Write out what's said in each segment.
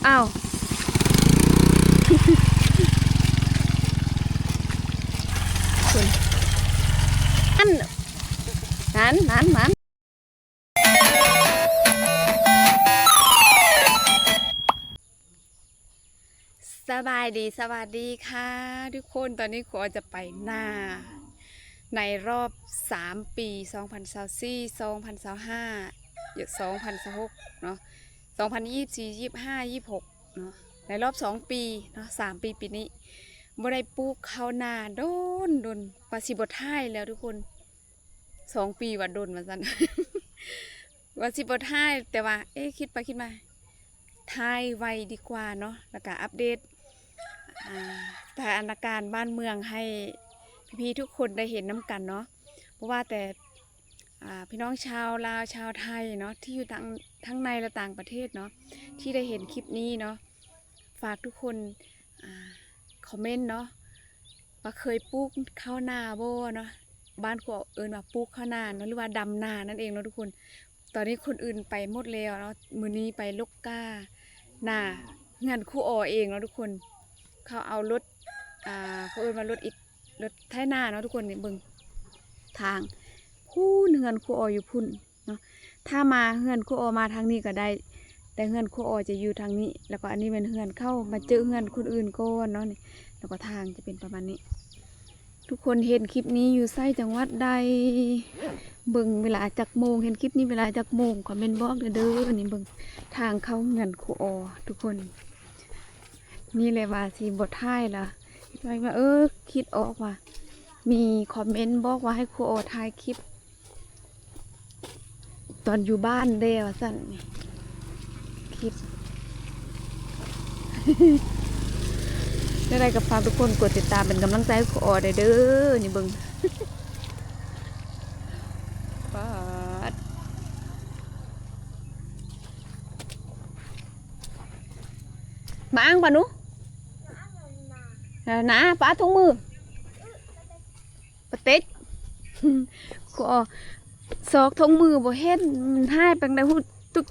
ອ້າວ ນັ້ນ ນັ້ນ ນັ້ນ. ສະບາຍດີ ສະຫວັດດີຄ່ະທຸກຄົນ. ຕອນນີ້ຄູອໍຈະໄປນາ ໃນລອບສາມປີ ສອງພັນຊາວສີ່ ສອງພັນຊາວຫ້າ ສອງພັນຊາວຫົກເນາະ ສອງພັນຊາວສີ່ ຊາວຫ້າ ຊາວຫົກເນາະ ໃນລອບສອງປີເນາະ ສາມປີປີນີ້ ບໍ່ໄດ້ປູກເຂົ້ານາດົນໆ ວ່າຊິບໍ່ຖ່າຍແລ້ວທຸກຄົນ. ສອງປີວ່າດົນວ່າຊັ້ນ ວ່າຊິບໍ່ຖ່າຍ ແຕ່ວ່າ ເອະ ຄິດໄປຄິດມາ ຖ່າຍໄວ້ດີກວ່າເນາະ ແລ້ວກະອັບເດດ ອ່າ ສະຖານະການບ້ານເມືອງໃຫ້ພີ່ໆທຸກຄົນໄດ້ເຫັນນຳກັນເນາະ. ບໍ່ວ່າແຕ່ ອ່າ ພີ່ນ້ອງຊາວລາວ ຊາວໄທເນາະ ທີ່ຢູ່ທັງ ທັງໃນ ແລະ ຕ່າງປະເທດເນາະ ທີ່ໄດ້ເຫັນຄລິບນີ້ເນາະ ຝາກທຸກຄົນ ອ່າ ຄອມເມັນເນາະ ວ່າເຄີຍປູກເຂົ້ານາບໍ່ເນາະ. ບ້ານຄູອໍເອີ້ນວ່າປູກເຂົ້ານາເນາະ ຫຼືວ່າດຳນານັ້ນເອງເນາະທຸກຄົນ. ຕອນນີ້ຄົນອື່ນໄປໝົດແລ້ວເນາະ ມື້ນີ້ໄປລົກກ້ານາເຮືອນຄູອໍເອງເນາະທຸກຄົນ. ເຂົາເອົາລົດ ອ່າ ເຂົາເອີ້ນວ່າລົດອິດ ລົດໄຖນາເນາະທຸກຄົນ. ນີ້ເບິ່ງທາງ ພຸ້ນ ເຮືອນຄູອໍຢູ່ພຸ້ນ ເນາະ. ຖ້າມາເຮືອນຄູອໍມາທາງນີ້ກໍໄດ້ ແຕ່ເຮືອນຄູອໍຈະຢູ່ທາງນີ້ ແລ້ວກໍອັນນີ້ແມ່ນເຮືອນເຂົາ ມາເຈີເຮືອນຄົນອື່ນກ່ອນເນາະນີ້ ແລ້ວກໍທາງຈະເປັນປະມານນີ້. ທຸກຄົນເຫັນຄລິບນີ້ຢູ່ໃສ ຈັງຫວັດໃດ ເບິ່ງເວລາຈັກໂມງ ເຫັນຄລິບນີ້ເວລາຈັກໂມງ ຄອມເມັນບອກແດ່ເດີ. ນີ້ເບິ່ງທາງເຂົ້າເຮືອນຄູອໍທຸກຄົນ. ນີ້ແຫຼະວ່າຊິບໍ່ຖ່າຍລະ ຄິດວ່າ ເອີ ຄິດອອກວ່າ ມີຄອມເມັນບອກວ່າໃຫ້ຄູອໍຖ່າຍຄລິບ ຕອນຢູ່ບ້ານແດ່ວ່າຊັ້ນ ຄິດ ແນວໃດກໍຝາກທຸກຄົນກົດຕິດຕາມເປັນກຳລັງໃຈໃຫ້ຄູອໍແດ່ເດີ. ນີ້ເບິ່ງ ປາດ ມາອ່າງປາໜູ ນາ ປາຖົງມື ປາເຕັດ ຄູອໍ ຊອກຖົງມືບໍ່ເຫັນ ມັນຫາຍໄປໃດ ຮູ້ ທຸກ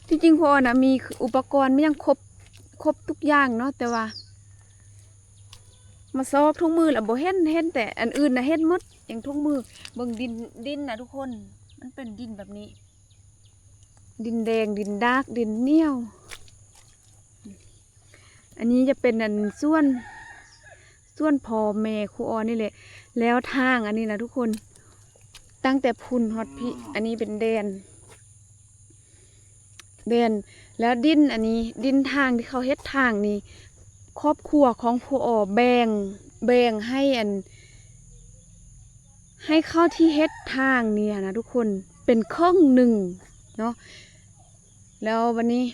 ທີ່ຈິງຄູອໍນະ ມີອຸປະກອນ ມີຫຍັງຄົບ ຄົບທຸກຢ່າງເນາະ ແຕ່ວ່າມາຊອກຖົງມືລະບໍ່ເຫັນ ເຫັນແຕ່ອັນອື່ນນະເຫັນໝົດ ຫຍັງຖົງມື. ເບິ່ງດິນ ດິນນະທຸກຄົນ ມັນເປັນດິນແບບນີ້ ດິນແດງ ດິນດາກ ດິນໜຽວ. ອັນນີ້ຈະເປັນອັນສວນ ສວນພໍ່ແມ່ຄູອໍນີ້ແຫຼະ. ແລ້ວທາງອັນນີ້ນະທຸກຄົນ ຕັ້ງແຕ່ພຸ້ນຮອດພີ້ ອັນນີ້ເປັນແດນ ແດນ ແລ້ວດິນອັນນີ້ ດິນທາງທີ່ເຂົາເຮັດທາງນີ້ ຄອບຄົວຂອງຄູອໍແບ່ງ ແບ່ງໃຫ້ອັນ ໃຫ້ເຂົາທີ່ເຮັດທາງນີ້ຫັ້ນນະທຸກຄົນ ເປັນເຄິ່ງໜຶ່ງເນາະ. ແລ້ວບັດນີ້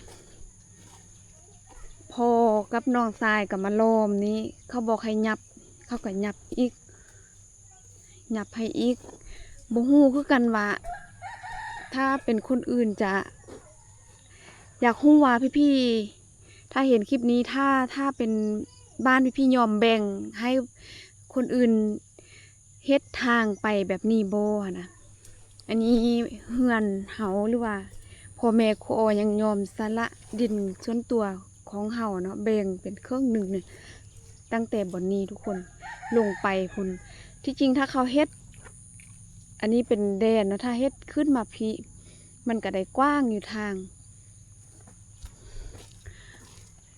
ພໍ່ກັບນ້ອງຊາຍກໍມາລ້ອມນີ້ ເຂົາບອກໃຫ້ຫຍັບ ເຂົາກໍຫຍັບອີກ ຫຍັບໃຫ້ອີກ. ບໍ່ຮູ້ຄືກັນວ່າ ຖ້າເປັນຄົນອື່ນຈະ ຢາກຮູ້ວ່າພີ່ໆ ຖ້າເຫັນຄລິບນີ້ ຖ້າ ຖ້າເປັນບ້ານພີ່ໆ ຍອມແບ່ງໃຫ້ຄົນອື່ນເຮັດທາງໄປແບບນີ້ບໍ່ຫັ້ນນະ. ອັນນີ້ເຮືອນເຮົາ ຫຼືວ່າພໍ່ແມ່ຄູອໍຍັງຍອມສະຫຼະດິນສ່ວນຕົວຂອງເຮົາເນາະ ແບ່ງເປັນເຄິ່ງໜຶ່ງນີ້ ຕັ້ງແຕ່ບ່ອນນີ້ທຸກຄົນ ລົງໄປພຸ້ນ. ທີ່ຈິງຖ້າເຂົາເຮັດ ອັນນີ້ເປັນແດນເນາະ ຖ້າເຮັດຂຶ້ນມາພີ້ ມັນກະໄດ້ກວ້າງຢູ່ທາງ.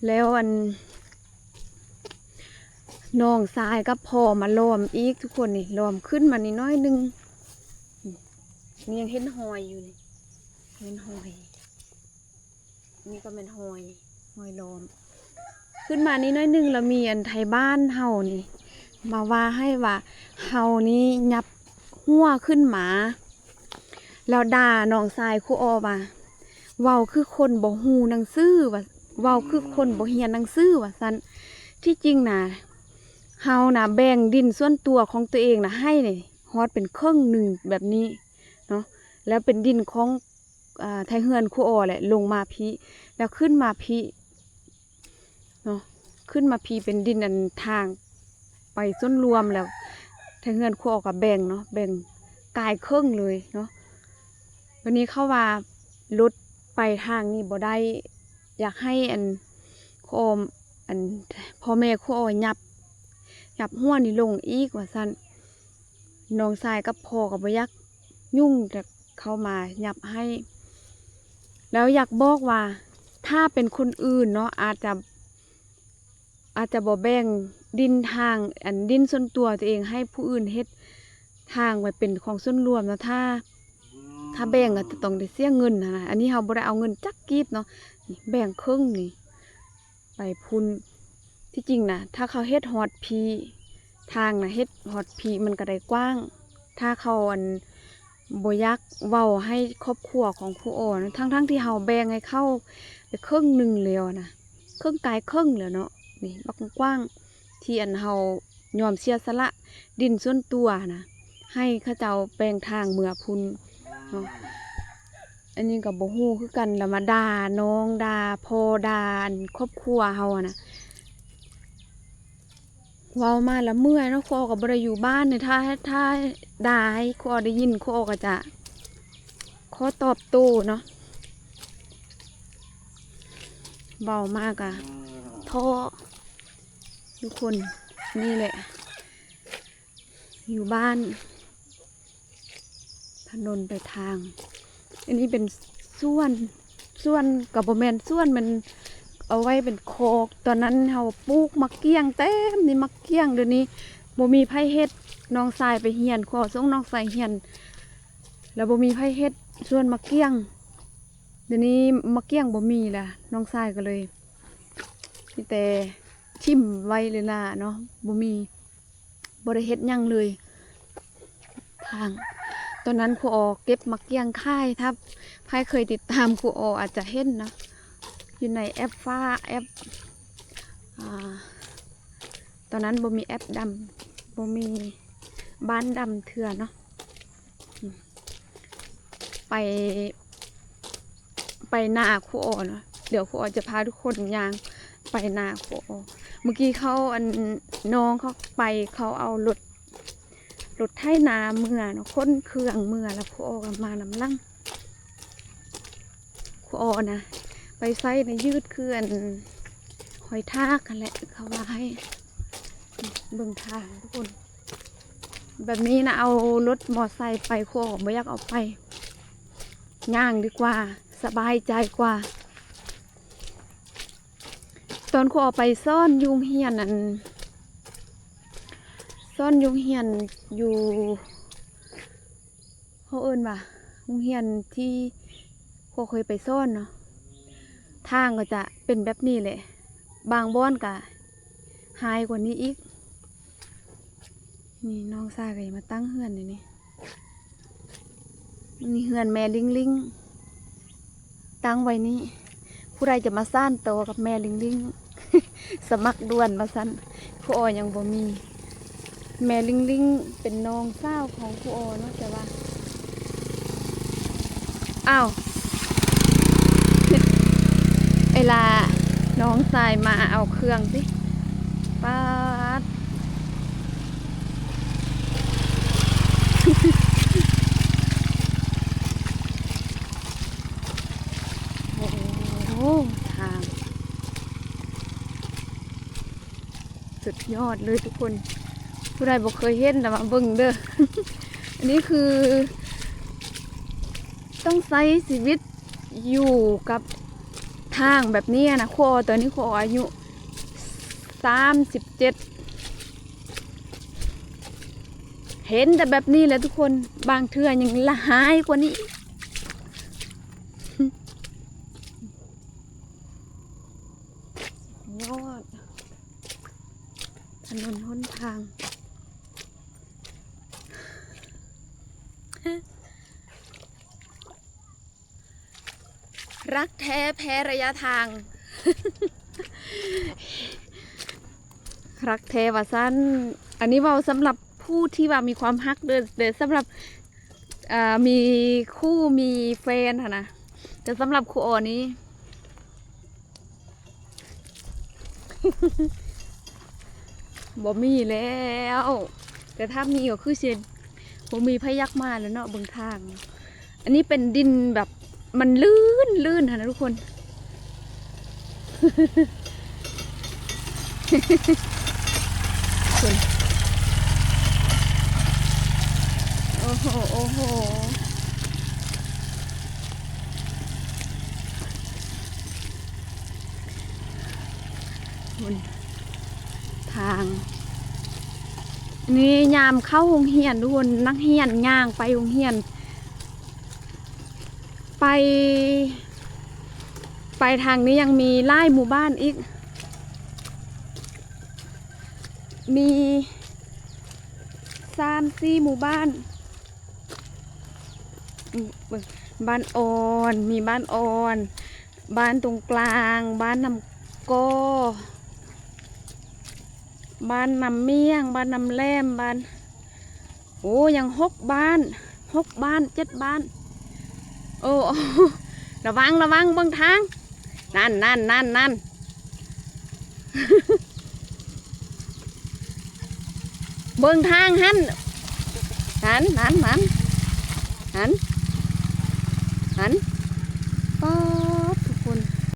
ແລ້ວອັນ ນ້ອງຊາຍກັບພໍ່ມາລ້ອມອີກທຸກຄົນນີ້ ລ້ອມຂຶ້ນມານີ້ໜ້ອຍໜຶ່ງ. ນີ້ຍັງເຫັນຮອຍຢູ່ນີ້ ເຫັນຮອຍ ນີ້ກໍແມ່ນຮອຍ ຮອຍລ້ອມ. ຂຶ້ນມານີ້ໜ້ອຍໜຶ່ງ ແລ້ວມີອັນໄທບ້ານເຮົານີ້ ມາວ່າໃຫ້ວ່າເຮົານີ້ຫຍັບຮົ້ວຂຶ້ນມາ ແລ້ວດ່ານ້ອງຊາຍຄູອໍວ່າ ເວົ້າຄືຄົນບໍ່ຮູ້ໜັງສືວ່າ ເວົ້າຄືຄົນບໍ່ຮຽນໜັງສືວ່າຊັ້ນ. ທີ່ຈິງນະ ເຮົານະແບ່ງດິນສ່ວນຕົວຂອງຕົວເອງນະໃຫ້ນີ້ ຮອດເປັນເຄິ່ງໜຶ່ງແບບນີ້ເນາະ ແລ້ວເປັນດິນຂອງ ອ່າ ໄທເຮືອນຄູອໍແຫຼະ ລົງມາພີ້ ແລ້ວຂຶ້ນມາພີ້ເນາະ ຂຶ້ນມາພີ້ເປັນດິນອັນທາງໄປສ່ວນລວມ ແລ້ວໄທເຮືອນຄູອໍກໍແບ່ງເນາະ ແບ່ງກາຍເຄິ່ງເລີຍເນາະ. ບັດນີ້ເຂົາວ່າລົດໄປທາງນີ້ບໍ່ໄດ້ ຢາກໃຫ້ອັນ ພໍ່ ອັນ ພໍ່ແມ່ຄູອໍຫຍັບ ຫຍັບຮົ້ວນີ້ລົງອີກວ່າຊັ້ນ. ນ້ອງຊາຍກັບພໍ່ກໍບໍ່ຢາກຫຍຸ້ງ ແຕ່ເຂົ້າມາຫຍັບໃຫ້. ແລ້ວຢາກບອກວ່າ ຖ້າເປັນຄົນອື່ນເນາະ ອາດຈະ ອາດຈະບໍ່ແບ່ງດິນທາງ ອັນ ດິນສ່ວນຕົວຕົວເອງໃຫ້ຜູ້ອື່ນເຮັດທາງໄວ້ເປັນຂອງສ່ວນລວມເນາະ. ຖ້າ ຖ້າແບ່ງກໍຈະຕ້ອງໄດ້ເສຍເງິນຫັ້ນນະ. ອັນນີ້ເຮົາບໍ່ໄດ້ເອົາເງິນຈັກກີບເນາະ ນີ້ແບ່ງເຄິ່ງນີ້ໄປພຸ້ນ. ທີ່ຈິງນະ ຖ້າເຂົາເຮັດຮອດພີ້ ທາງນະ ເຮັດຮອດພີ້ມັນກໍໄດ້ກວ້າງ. ຖ້າເຂົາ ອັນ ບໍ່ຢາກເວົ້າໃຫ້ຄອບຄົວຂອງຄູອໍນະ ທັງໆທີ່ເຮົາແບ່ງໃຫ້ເຂົາໄປເຄິ່ງໜຶ່ງແລ້ວນະ ເຄິ່ງກາຍເຄິ່ງແລ້ວເນາະ. ນີ້ບັກກວ້າງ ທີ່ອັນເຮົາຍອມເສຍສະຫຼະດິນສ່ວນຕົວນະ ໃຫ້ເຂົາເຈົ້າແບ່ງທາງເມືອພຸ້ນເນາະ. ອັນນີ້ກໍບໍ່ຮູ້ຄືກັນ ລະມາດ່ານ້ອງ ດ່າພໍ່ ດ່າອັນຄອບຄົວເຮົາຫັ້ນນະ. ເວົ້າມາລະເມື່ອຍເນາະ. ຄູອໍກໍບໍ່ໄດ້ຢູ່ບ້ານນີ້ ຖ້າ ຖ້າດ່າໃຫ້ຄູອໍໄດ້ຍິນ ຄູອໍກໍຈະຂໍຕອບໂຕ້ເນາະ. ເວົ້າມາກະທໍ້ທຸກຄົນ. ນີ້ແຫຼະ ຢູ່ບ້ານ ຖະໜົນໄປທາງ. ອັນນີ້ເປັນສວນ ສວນກໍບໍ່ແມ່ນສວນ ມັນເອົາໄວ້ເປັນຄອກ. ຕອນນັ້ນເຮົາປູກໝາກກ້ຽງເຕັມນີ້ ໝາກກ້ຽງ. ດຽວນີ້ບໍ່ມີໃຜເຮັດ ນ້ອງຊາຍໄປຮຽນ ຂໍສົ່ງນ້ອງຊາຍຮຽນ ແລ້ວບໍ່ມີໃຜເຮັດສວນໝາກກ້ຽງ. ດຽວນີ້ໝາກກ້ຽງບໍ່ມີລະ ນ້ອງຊາຍກໍເລີຍມີແຕ່ຖິ້ມໄວ້ເລີຍລະເນາະ ບໍ່ມີ ບໍ່ໄດ້ເຮັດຫຍັງເລີຍ. ທາງ ຕອນນັ້ນຄູອໍເກັບໝາກກ້ຽງຂາຍ ຖ້າໃຜເຄີຍຕິດຕາມຄູອໍອາດຈະເຫັນເນາະ ຢູ່ໃນແອັບຟ້າ ແອັບ ອາ ຕອນນັ້ນບໍ່ມີແອັບດຳ ບໍ່ມີບ້ານດຳເທື່ອເນາະ. ໄປ ໄປນາຄູອໍເນາະ. ດຽວຄູອໍຈະພາທຸກຄົນຍ່າງໄປນາຄູອໍ. ເມື່ອກີ້ເຂົາ ອັນ ນ້ອງເຂົາໄປ ເຂົາເອົາລົດ ລົດໄຖນາເມືອເນາະ ຂົນເຄື່ອງເມືອ ແລ້ວຄູອໍກໍມານຳຫຼັງ. ຄູອໍນະ ໄປໃສ່ນະ ຍືດຄືອັນຫອຍທາກຫັ້ນແຫຼະ ເຂົາວ່າໃຫ້. ເບິ່ງທາງທຸກຄົນ ແບບນີ້ນະ ເອົາລົດມໍໄຊໄປ ຄູອໍບໍ່ຢາກເອົາໄປ ຍ່າງດີກວ່າ ສະບາຍໃຈກວ່າ. ຕອນຄູອໍໄປສອນຢູ່ໂຮງຮຽນ ອັນ ສອນຢູ່ໂຮງຮຽນຢູ່ ເຮົາເອີ້ນວ່າໂຮງຮຽນທີ່ພໍ່ເຄີຍໄປສອນເນາະ ທາງກໍຈະເປັນແບບນີ້ແຫຼະ ບາງບ່ອນກະຮ້າຍກວ່ານີ້ອີກ. ນີ້ນ້ອງຊາຍກໍຈະມາຕັ້ງເຮືອນຢູ່ນີ້ ນີ້ເຮືອນແມ່ລິງລິງ ຕັ້ງໄວ້ນີ້ ຜູ້ໃດຈະມາສານຕໍ່ກັບແມ່ລິງລິງ ສະໝັກດ່ວນວ່າຊັ້ນ. ຄູອໍຍັງບໍ່ມີ ແມ່ລິງລິງເປັນນ້ອງສາວຂອງຄູອໍເນາະ ແຕ່ວ່າ ອ້າວ ເວລານ້ອງຊາຍມາເອົາເຄື່ອງຕິ ປາດ. ໂອ້ໂຫ ທາງສຸດຍອດເລີຍທຸກຄົນ ຜູ້ໃດບໍ່ເຄີຍເຫັນນະ ມາເບິ່ງເດີ. ອັນນີ້ຄືຕ້ອງໃຊ້ຊີວິດຢູ່ກັບທາງແບບນີ້ນະ. ຄູອໍ ຕອນນີ້ຄູອໍອາຍຸສາມສິບເຈັດ ເຫັນແຕ່ແບບນີ້ແຫຼະທຸກຄົນ ບາງເທື່ອຍັງລະຮ້າຍກວ່ານີ້. ຍອດ ຖະໜົນຫົນທາງ ລັກແທ້ແພ້ໄລຍະທາງ ລັກແທ້ວ່າຊັ້ນ. ອັນນີ້ເວົ້າສຳລັບຜູ້ທີ່ວ່າມີຄວາມຮັກເດີ ແຕ່ສຳລັບ ເອີ ມີຄູ່ມີແຟນຫັ້ນນະ ແຕ່ສຳລັບຄູອໍນີ້ ບໍ່ມີແລ້ວ. ແຕ່ຖ້າມີກໍຄືຊິບໍ່ມີໃຜຢາກມາແລ້ວເນາະ ເບິ່ງທາງ. ອັນນີ້ເປັນດິນແບບມັນລື່ນໆຫັ້ນນະທຸກຄົນ. ພຸ້ນ ໂອ້ໂຫ ໂອ້ໂຫ ພຸ້ນ ທາງ ນີ້ຍາມເຂົ້າໂຮງຮຽນທຸກຄົນ ນັກຮຽນຍ່າງໄປໂຮງຮຽນ ໄປ ໄປທາງນີ້ຍັງມີຫຼາຍໝູ່ບ້ານອີກ ມີສາມສີ່ໝູ່ບ້ານ ອືມ ເບິ່ງ ບ້ານອ່ອນ ມີບ້ານອ່ອນ ບ້ານຕົງກາງ ບ້ານນ້ຳກໍ ບ້ານນ້ຳມ້ຽງ ບ້ານນ້ຳແຫຼມ ບ້ານ ໂອ້ ຍັງຫົກບ້ານ ຫົກບ້ານ ເຈັດບ້ານ ໂອ້ ລະວັງ ລະວັງ ເບິ່ງທາງ ນັ້ນ ນັ້ນ ນັ້ນ ນັ້ນ ເບິ່ງທາງຫັ້ນ ຫັ້ນ ຫັ້ນ ຫັ້ນ ຫັ້ນ ປາ